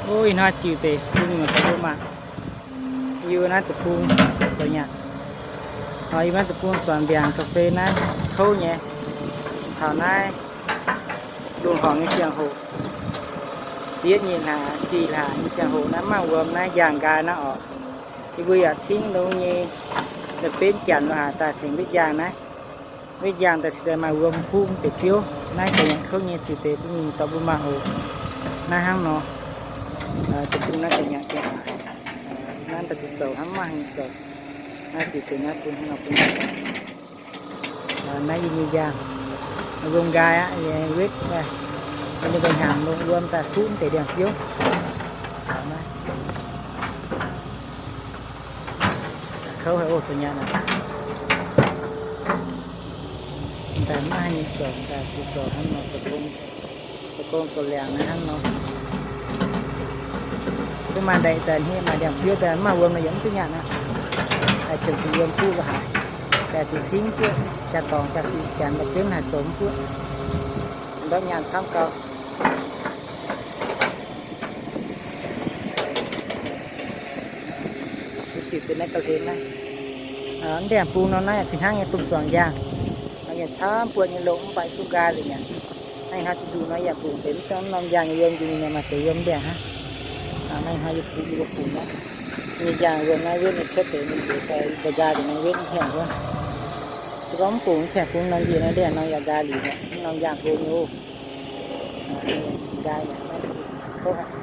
Ov, ih hnoi ziux deix bun mienh muoz doic mbuo mangc. Yie naaiv deic-bung zoux nyanc. Yie naaiv deic-bung zuangx ndiangx ga'fei naaiv kouv nyei. Taux naaiv lungh horngc nyei ziangh hoc, ziex nyeic hlaax, zih hlaax nyei ziangh hoc naaiv maaih wuom naaiv njaangh nqaai naaiv orqc. Yie mbuo yaac cingv longx nyei, la'benv janx lo haaix daaih tengx wetv njaangh naaiv. Wetv njaangh daaih cingx daaih maaih wuom fuqv deix biouv. Naaiv deix nyanc kouv nyei ziux deix bun mienh muoz doic mbuo mangc oc. Naaiv hnangv nor, deic-bung naaiv deix nyanc gengh haic. Naaiv daaih zuqc zoux hnangv maiv haaix nyungc zoux. Naaiv ziux deix naaiv bun hnangv nor bun. Naaiv yie nyei njaangh, wuom nqaai aqv, wetv daaih, ninh mbuo hnyangx longc wuom daaih fuqv deix ndiangx biouv. Kouv haic oc, zoux nyanc aqv. Daaih maiv haaix nyungc zoux, daaih zuqc zoux hnangv nor zoux gong, zoux gong zoux liangx naaiv hnangv nor. Zuqc maaih ndaix daaih hniev maaih ndiangx biouv daaih mv maaih wuom nor yaac mv duqv nyanc aqv. Daaih qiemx zuqc wuom fuqv lo haaix, daaih zuqc cingv duqv jaa-dorngx jaa-sic janx la'benv haih zoux mv duqv. Ndortv nyaanh camv gau. Ziux deix naaiv ga'hlen naaiv, ndiangx-bung nor naaiv fih hnangv nyei domh zuangx njaangh. Nor yaac camv buonc nyei longc mv baac zungv nqaai liuz nyanc. Naaiv hnoi duqv nduqc nor yaac bungx deix mv norm njaangh nyei wuom njiec nyei, maaih deix wuom ndiangx hnangv. Naaiv hnoi yie bungx, yie bungx naaiv nyei njaangh wuom naaiv wetv nyei cuotv deix mingh liuz, nqaai liuz naaiv wetv mv hienx wuov. Se gorngv mv bungx, mv hienx bungx nor njiec naaiv ndiangx nor yaac nqaai liuz mi'aqv, mv norm njaangh go nyei oc. Nqaai mi'aqv, kouv haic.